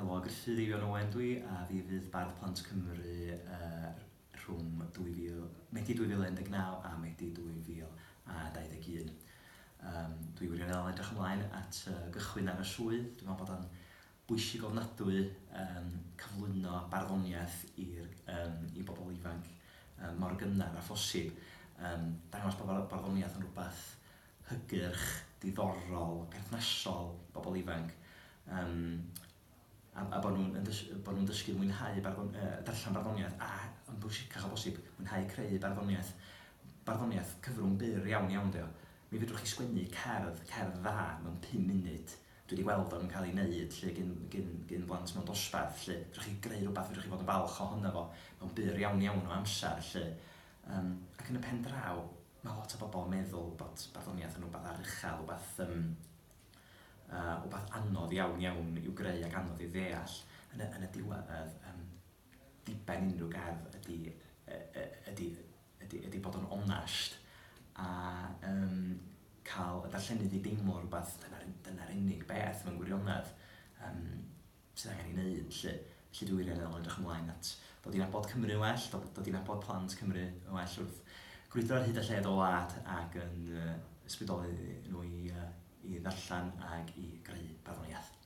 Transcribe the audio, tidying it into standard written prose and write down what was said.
Helo, Gruffydd Eifion Owen dwi, a fi fydd Bardd Plant Cymru uh, rhwng 2000, Medi 2019 a Medi 2021. Um, dwi wirioneddol edrych ymlaen at uh, gychwyn ar y swydd. Dwi'n meddwl bod o'n bwysig ofnadwy um, cyflwyno barddoniaeth i'r um, i bobl ifanc um, mor gynnar a phosib. Um, dangos bod barddoniaeth yn rhywbeth hygyrch, diddorol, perthnasol i bobl ifanc, yym, a, a bod nhw'n dys, bod nhw'n dysgu mwynhau barddon, uh, darllen barddoniaeth a, yn bwysicach o bosib, mwynhau creu barddoniaeth. Barddoniaeth cyfrwng byr iawn iawn dio. Mi fedrwch chi sgwennu cerdd, cerdd dda mewn 5 munud. Dwi wedi gweld o'n cael ei wneud lle gyn, gyn, gyn blant mewn dosbarth, lle fedrwch chi greu rhywbeth fedrwch chi fod yn falch ohono fo mewn byr iawn iawn o amser, lle. Um, ac yn y pen draw, Mae lot o bobl yn meddwl bod barddoniaeth yn rhywbeth aruchel, rhywbeth, um, uh, rhywbeth anodd iawn iawn i'w greu ac anodd i ddeall. Yn y, yn y diwedd, um, diben unrhyw gerdd ydy, ydy, ydy, ydy bod yn onest a um, cael y darllenydd i deimlo rhywbeth, dyna'r dyna unig beth mewn gwirionedd. Um, sydd angen ei wneud 'lly. Felly dwi wirioneddol yn edrych ymlaen at dod i nabod Cymru yn well, dod, dod i nabod plant Cymru yn well wrth grwydro ar hyd a lled o wlad ac yn uh, ysbrydoli nhw i, uh, i ddarllen ac i greu barddoniaeth.